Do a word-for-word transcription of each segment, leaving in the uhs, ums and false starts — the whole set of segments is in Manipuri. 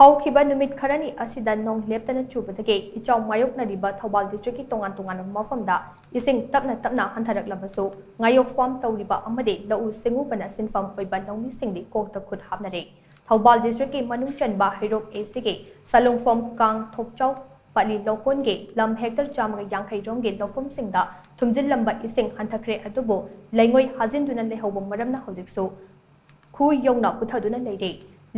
ꯍꯧꯈꯤꯕ ꯅꯨꯃꯤꯠ ꯈꯔꯅꯤ ꯑꯁꯤꯗ ꯅꯣꯡ ꯂꯦꯞꯇꯅ ꯆꯨꯕꯗꯒꯤ ꯏꯆꯥꯎ ꯃꯥꯌꯣꯛꯅꯔꯤꯕ ꯊꯧꯕꯥꯜ district ꯀꯤ ꯇꯣꯉꯥꯟ ꯇꯣꯉꯥꯟꯕ ꯃꯐꯝꯗ ꯏꯁꯤꯡ ꯇꯞꯅ ꯇꯞꯅ ꯍꯟꯊꯔꯛꯂꯕꯁꯨ, ꯉꯥꯌꯣꯛꯐꯝ ꯇꯧꯔꯤꯕ ꯑꯃꯗꯤ ꯂꯧꯎ ꯁꯤꯡꯎꯕꯅ ꯁꯤꯟꯐꯝ ꯑꯣꯏꯕ ꯂꯧꯃꯤꯁꯤꯡꯗꯤ ꯀꯣꯛꯇ ꯈꯨꯠ ꯍꯥꯞꯅꯔꯦ꯫ ꯊꯧꯕꯥꯜ district ꯀꯤ ꯃꯅꯨꯡ ꯆꯟꯕ ꯍꯩꯔꯣꯛ A C ꯒꯤ ꯁꯂꯨꯡꯐꯝ ꯀꯥꯡ ꯊꯣꯛꯆꯥꯎ ꯄꯥꯠꯂꯤ ꯂꯧꯀꯣꯟꯒꯤ ꯂꯝ hectare ꯆꯥꯝꯃꯒ ꯌꯥꯡꯈꯩ ꯔꯣꯝꯒꯤ ꯂꯧꯐꯝꯁꯤꯡꯗ ꯊꯨꯝꯖꯤꯜꯂꯝꯕ ꯏꯁꯤꯡ ꯍꯟꯊꯈ꯭ꯔꯦ, ꯑꯗꯨꯕꯨ ꯂꯩꯉꯣꯏ ꯍꯥꯖꯤꯟꯗꯨꯅ ꯂꯩꯍꯧꯕ ꯃꯔꯝꯅ ꯍꯧꯖꯤꯛꯁꯨ ꯈꯨ ꯌꯧꯅ ꯄꯨꯊꯗꯨꯅ ꯂꯩꯔꯦ꯫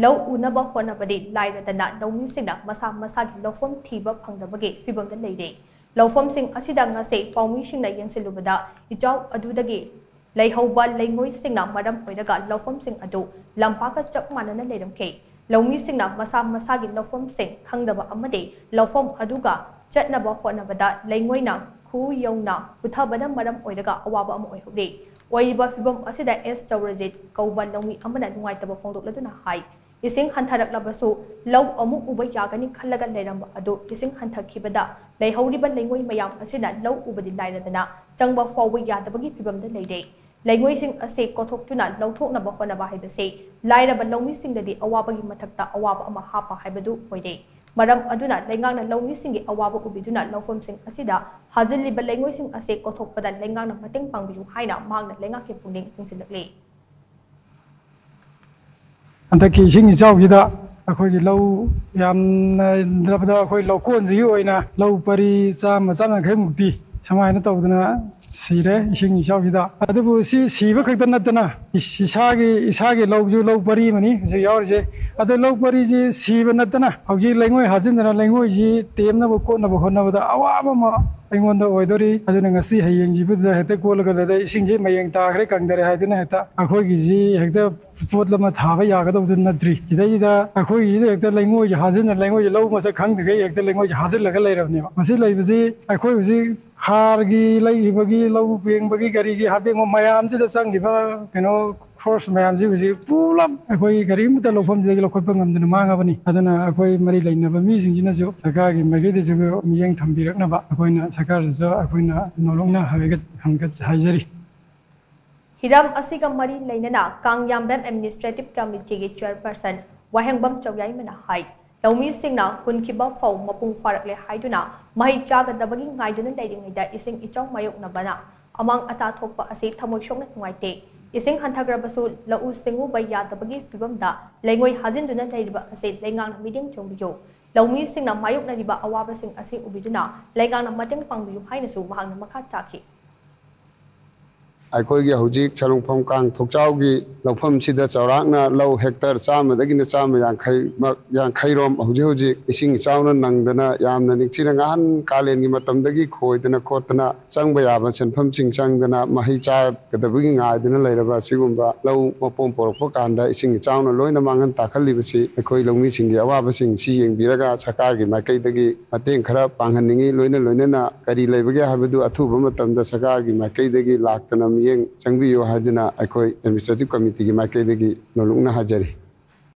ꯂꯧ ꯎꯅꯕ ꯍꯣꯠꯅꯕꯗꯤ ꯂꯥꯏꯔꯗꯅ, ꯂꯧꯃꯤꯁꯤꯡꯅ ꯃꯁꯥ ꯃꯁꯥꯒꯤ ꯂꯧꯐꯝ ꯊꯤꯕ ꯐꯪꯗꯕꯒꯤ ꯐꯤꯚꯝꯗ ꯂꯩꯔꯦ꯫ ꯂꯧꯐꯝꯁꯤꯡ ꯑꯁꯤꯗ ꯉꯁꯤ ꯄꯥꯎꯃꯤꯁꯤꯡꯅ ꯌꯦꯡꯁꯤꯜꯂꯨꯕꯗ, ꯏꯆꯥꯎ ꯑꯗꯨꯗꯒꯤ ꯂꯩꯍꯧꯕ ꯂꯩꯉꯣꯏꯁꯤꯡꯅ ꯃꯔꯝ ꯑꯣꯏꯔꯒ ꯂꯧꯐꯝꯁꯤꯡ ꯑꯗꯨ ꯂꯝꯄꯥꯛꯀ ꯆꯞ ꯃꯥꯟꯅꯅ ꯂꯩꯔꯝꯈꯤ꯫ ꯂꯧꯃꯤꯁꯤꯡꯅ ꯃꯁꯥ ꯃꯁꯥꯒꯤ ꯂꯧꯐꯝꯁꯤꯡ ꯈꯪꯗꯕ ꯑꯃꯗꯤ ꯂꯧꯐꯝ ꯑꯗꯨꯒ ꯆꯠꯅꯕ ꯍꯣꯠꯅꯕꯗ ꯂꯩꯉꯣꯏꯅ ꯈꯨ ꯌꯧꯅ ꯄꯨꯊꯕꯅ ꯃꯔꯝ ꯑꯣꯏꯔꯒ ꯑꯋꯥꯕ ꯑꯃ ꯑꯣꯏꯍꯧꯔꯤ꯫ ꯑꯣꯏꯔꯤꯕ ꯐꯤꯚꯝ ꯑꯁꯤꯗ ꯑꯦꯁ ꯆꯧꯔꯖꯤꯠ ꯀꯧꯕ ꯂꯧꯃꯤ ꯑꯃꯅ ꯅꯨꯡꯉꯥꯏꯇꯕ ꯐꯣꯡꯗꯣꯛꯂꯗꯨꯅ ꯍꯥꯏ, ꯏꯁꯤꯡ ꯍꯟꯊꯔꯛꯂꯕꯁꯨ ꯂꯧ ꯑꯃꯨꯛ ꯎꯕ ꯌꯥꯒꯅꯤ ꯈꯜꯂꯒ ꯂꯩꯔꯝꯕ ꯑꯗꯨ ꯏꯁꯤꯡ ꯍꯟꯊꯈꯤꯕꯗ ꯂꯩꯍꯧꯔꯤꯕ ꯂꯩꯉꯣꯏ ꯃꯌꯥꯝ ꯑꯁꯤꯅ ꯂꯧ ꯎꯕꯗꯤ ꯂꯥꯏꯔꯗꯅ ꯆꯪꯕ ꯐꯥꯎꯕ ꯌꯥꯗꯕꯒꯤ ꯐꯤꯚꯝꯗ ꯂꯩꯔꯦ꯫ ꯂꯩꯉꯣꯏꯁꯤꯡ ꯑꯁꯤ ꯀꯣꯊꯣꯛꯇꯨꯅ ꯂꯧꯊꯣꯛꯅꯕ ꯍꯣꯠꯅꯕ ꯍꯥꯏꯕꯁꯤ ꯂꯥꯏꯔꯕ ꯂꯧꯃꯤꯁꯤꯡꯗꯗꯤ ꯑꯋꯥꯕꯒꯤ ꯃꯊꯛꯇ ꯑꯋꯥꯕ ꯑꯃ ꯍꯥꯞꯄ ꯍꯥꯏꯕꯗꯨ ꯑꯣꯏꯔꯦ꯫ ꯃꯔꯝ ꯑꯗꯨꯅ ꯂꯩꯉꯥꯛꯅ ꯂꯧꯃꯤꯁꯤꯡꯒꯤ ꯑꯋꯥꯕ ꯎꯕꯤꯗꯨꯅ ꯂꯧꯐꯝꯁꯤꯡ ꯑꯁꯤꯗ ꯍꯥꯖꯤꯜꯂꯤꯕ ꯂꯩꯉꯣꯏꯁꯤꯡ ꯑꯁꯤ ꯀꯣꯊꯣꯛꯄꯗ ꯂꯩꯉꯥꯛꯅ ꯃꯇꯦꯡ ꯄꯥꯡꯕꯤꯌꯨ ꯍꯥꯏꯅ ꯃꯍꯥꯛꯅ ꯂꯩꯉꯥꯛꯀꯤ ꯄꯨꯛꯅꯤꯡ ꯆꯤꯡꯁꯤꯜꯂꯛꯂꯤ꯫ ꯍꯟꯗꯛꯀꯤ ꯏꯁꯤꯡ ꯏꯆꯥꯎꯁꯤꯗ ꯑꯩꯈꯣꯏꯒꯤ ꯂꯧ, ꯌꯥꯝꯅ ꯌꯥꯝꯗ꯭ꯔꯕꯗ ꯑꯩꯈꯣꯏ ꯂꯧꯀꯣꯟꯁꯤꯒꯤ ꯑꯣꯏꯅ ꯂꯧ ꯄꯔꯤ ꯆꯥꯝꯃ, ꯆꯥꯝꯃ ꯌꯥꯡꯈꯩ ꯃꯨꯛꯇꯤ ꯁꯨꯃꯥꯏꯅ ꯇꯧꯗꯅ ꯁꯤꯔꯦ ꯏꯁꯤꯡ ꯏꯆꯥꯎꯁꯤꯗ꯫ ꯑꯗꯨꯕꯨ ꯁꯤ ꯁꯤꯕ ꯈꯛꯇ ꯅꯠꯇꯅ, ꯏꯁ-, ꯏꯁꯥꯒꯤ, ꯏꯁꯥꯒꯤ ꯂꯧꯁꯨ, ꯂꯧ ꯄꯔꯤ ꯑꯃꯅꯤ ꯍꯧꯖꯤꯛ ꯌꯥꯎꯔꯤꯁꯦ꯫ ꯑꯗꯣ ꯂꯧ ꯄꯔꯤꯁꯤ ꯁꯤꯕ ꯅꯠꯇꯅ ꯍꯧꯖꯤꯛ ꯂꯩꯉꯣꯏ ꯍꯥꯖꯤꯟꯗꯅ ꯂꯩꯉꯣꯏꯁꯤ ꯇꯦꯝꯅꯕ ꯈꯣꯠꯅꯕ ꯍꯣꯠꯅꯕꯗ ꯑꯋꯥꯕ ꯑꯃ ꯑꯩꯉꯣꯟꯗ ꯑꯣꯏꯗꯣꯔꯤ꯫ ꯑꯗꯨꯅ ꯉꯁꯤ ꯍꯌꯦꯡꯁꯤꯕꯨꯗ ꯍꯦꯛꯇ ꯀꯣꯠꯂꯒ ꯂꯩꯔꯦ, ꯏꯁꯤꯡꯁꯤ ꯃꯌꯦꯡ ꯇꯥꯈ꯭ꯔꯦ, ꯀꯪꯗꯔꯦ ꯍꯥꯏꯗꯨꯅ ꯍꯦꯛꯇ ꯑꯩꯈꯣꯏꯒꯤꯁꯤ ꯍꯦꯛꯇ ꯄꯣꯠ ꯑꯃ ꯊꯥꯕ ꯌꯥꯒꯗꯧꯁꯨ ꯅꯠꯇ꯭ꯔꯤ꯫ ꯁꯤꯗꯩꯗ ꯑꯩꯈꯣꯏꯒꯤꯁꯤꯗ ꯍꯦꯛꯇ ꯂꯩꯉꯣꯏꯁꯦ ꯍꯥꯖꯤꯟꯅ, ꯂꯩꯉꯣꯏꯁꯦ ꯂꯧ ꯃꯁꯛ ꯈꯪꯗ꯭ꯔꯤꯈꯩ ꯍꯦꯛꯇ ꯂꯩꯉꯣꯏꯁꯦ ꯍꯥꯖꯤꯜꯂꯒ ꯂꯩꯔꯕꯅꯦꯕ꯫ ꯃꯁꯤ ꯂꯩꯕꯁꯤ ꯑꯩꯈꯣꯏ ꯍꯧꯖꯤꯛ ꯍꯥꯔꯒꯤ ꯂꯩꯈꯤꯕꯒꯤ, ꯂꯧ ꯄꯦꯡꯕꯒꯤ, ꯀꯔꯤꯒꯤ ꯍꯥꯞꯄꯦꯡꯕ ꯃꯌꯥꯝꯁꯤꯗ ꯆꯪꯈꯤꯕ ꯀꯩꯅꯣ ꯈꯣꯔꯁ ꯃꯌꯥꯝꯁꯤ ꯍꯧꯖꯤꯛ ꯄꯨꯂꯞ ꯑꯩꯈꯣꯏ ꯀꯔꯤꯃꯠꯇ ꯂꯧꯐꯝꯁꯤꯗꯒꯤ ꯂꯧꯈꯠꯄ ꯉꯝꯗꯅ ꯃꯥꯡꯉꯕꯅꯤ꯫ ꯑꯗꯨꯅ ꯑꯩꯈꯣꯏ ꯃꯔꯤ ꯂꯩꯅꯕ ꯃꯤꯁꯤꯡꯁꯤꯅꯁꯨ ꯁꯔꯀꯥꯔꯒꯤ ꯃꯥꯏꯀꯩꯗꯁꯨ ꯃꯤꯠꯌꯦꯡ ꯊꯝꯕꯤꯔꯛꯅꯕ ꯑꯩꯈꯣꯏꯅ ꯁꯔꯀꯥꯔꯗꯁꯨ ꯑꯩꯈꯣꯏꯅ ꯅꯧꯂꯛꯅ ꯍꯥꯏꯒꯠ-, ꯍꯪꯒꯠ-, ꯍꯥꯏꯖꯔꯤ꯫ ꯍꯤꯔꯝ ꯑꯁꯤꯒ ꯃꯔꯤ ꯂꯩꯅꯅ ꯀꯥꯡꯌꯥꯝꯕꯦꯝ Administrative Committee ꯒꯤ chairperson ꯋꯥꯍꯦꯡꯕꯝ ꯆꯧꯌꯥꯏꯃꯅ ꯍꯥꯏ꯫ ꯂꯧꯃꯤꯁꯤꯡꯅ ꯍꯨꯟꯈꯤꯕ ꯐꯧ ꯃꯄꯨꯡ ꯐꯥꯔꯛꯂꯦ ꯍꯥꯏꯗꯨꯅ ꯃꯍꯩ ꯆꯥꯒꯗꯕꯒꯤ ꯉꯥꯏꯗꯨꯅ ꯂꯩꯔꯤꯉꯩꯗ ꯏꯁꯤꯡ ꯏꯆꯥꯎ ꯃꯥꯌꯣꯛꯅꯕꯅ ꯑꯃꯥꯡ ꯑꯇꯥ ꯊꯣꯛꯄ ꯑꯁꯤ ꯊꯃꯣꯏ ꯁꯣꯛꯅ ꯅꯨꯡꯉꯥꯏꯇꯦ꯫ ꯏꯁꯤꯡ ꯍꯟꯊꯈ꯭ꯔꯕꯁꯨ ꯂꯧꯎ ꯁꯤꯡꯎꯕ ꯌꯥꯗꯕꯒꯤ ꯐꯤꯕꯝꯗ ꯂꯩꯉꯣꯏ ꯍꯥꯖꯤꯟꯗꯨꯅ ꯂꯩꯔꯤꯕ ꯑꯁꯤ ꯂꯩꯉꯥꯛꯅ ꯃꯤꯠꯌꯦꯡ ꯆꯪꯕꯤꯌꯨ꯫ ꯂꯧꯃꯤꯁꯤꯡꯅ ꯃꯥꯌꯣꯛꯅꯔꯤꯕ ꯑꯋꯥꯕꯁꯤꯡ ꯑꯁꯤ ꯎꯕꯤꯗꯨꯅ ꯂꯩꯉꯥꯛꯅ ꯃꯇꯦꯡ ꯄꯥꯡꯕꯤꯌꯨ ꯍꯥꯏꯅꯁꯨ ꯃꯍꯥꯛꯅ ꯃꯈꯥ ꯇꯥꯈꯤ꯫ ꯑꯩꯈꯣꯏꯒꯤ ꯍꯧꯖꯤꯛ ꯁꯂꯨꯡꯐꯝ ꯀꯥꯡ ꯊꯣꯛꯆꯥꯎꯒꯤ ꯂꯧꯐꯝꯁꯤꯗ ꯆꯥꯎꯔꯥꯛꯅ ꯂꯧ ꯍꯦꯛꯇꯔ ꯆꯥꯝꯃꯗꯒꯤꯅ ꯆꯥꯝꯃ ꯌꯥꯡꯈꯩ ꯃꯛ, ꯌꯥꯡꯈꯩꯔꯣꯝ ꯍꯧꯖꯤꯛ ꯍꯧꯖꯤꯛ ꯏꯁꯤꯡ ꯏꯆꯥꯎꯅ ꯅꯪꯗꯅ ꯌꯥꯝꯅ ꯅꯤꯡꯊꯤꯅ ꯉꯍꯥꯟ ꯀꯥꯂꯦꯟꯒꯤ ꯃꯇꯝꯗꯒꯤ ꯈꯣꯏꯗꯅ ꯈꯣꯠꯇꯅ ꯆꯪꯕ ꯌꯥꯕ ꯁꯦꯟꯐꯝꯁꯤꯡ ꯆꯪꯗꯅ ꯃꯍꯩ ꯆꯥꯒꯗꯕꯒꯤ ꯉꯥꯏꯗꯨꯅ ꯂꯩꯔꯕ ꯑꯁꯤꯒꯨꯝꯕ ꯂꯧ ꯃꯄꯣꯝ ꯄꯣꯔꯛꯄ ꯀꯥꯟꯗ ꯏꯁꯤꯡ ꯏꯆꯥꯎꯅ ꯂꯣꯏꯅ ꯃꯥꯡꯍꯟ ꯇꯥꯛꯍꯜꯂꯤꯕꯁꯤ ꯑꯩꯈꯣꯏ ꯂꯧꯃꯤꯁꯤꯡꯒꯤ ꯑꯋꯥꯕꯁꯤꯡ ꯁꯤ ꯌꯦꯡꯕꯤꯔꯒ ꯁꯔꯀꯥꯔꯒꯤ ꯃꯥꯏꯀꯩꯗꯒꯤ ꯃꯇꯦꯡ ꯈꯔ ꯄꯥꯡꯍꯟꯅꯤꯡꯏ꯫ ꯂꯣꯏꯅ ꯂꯣꯏꯅꯅ ꯀꯔꯤ ꯂꯩꯕꯒꯦ ꯍꯥꯏꯕꯗꯨ ꯑꯊꯨꯕ ꯃꯇꯝꯗ ꯁꯔꯀꯥꯔꯒꯤ ꯃꯥꯏꯀꯩꯗꯒꯤ ꯂꯥꯛꯇꯅ ꯃꯤꯠꯌꯦꯡ ꯆꯪꯕꯤꯌꯨ ꯍꯥꯏꯗꯨꯅ ꯑꯩꯈꯣꯏ ꯑꯦꯗꯃꯤꯅꯤꯁꯇ꯭ꯔꯦꯇꯤꯚ ꯀꯃꯤꯇꯤꯒꯤ ꯃꯥꯏꯀꯩꯗꯒꯤ ꯅꯣꯂꯨꯛꯅ ꯍꯥꯏꯖꯔꯤ꯫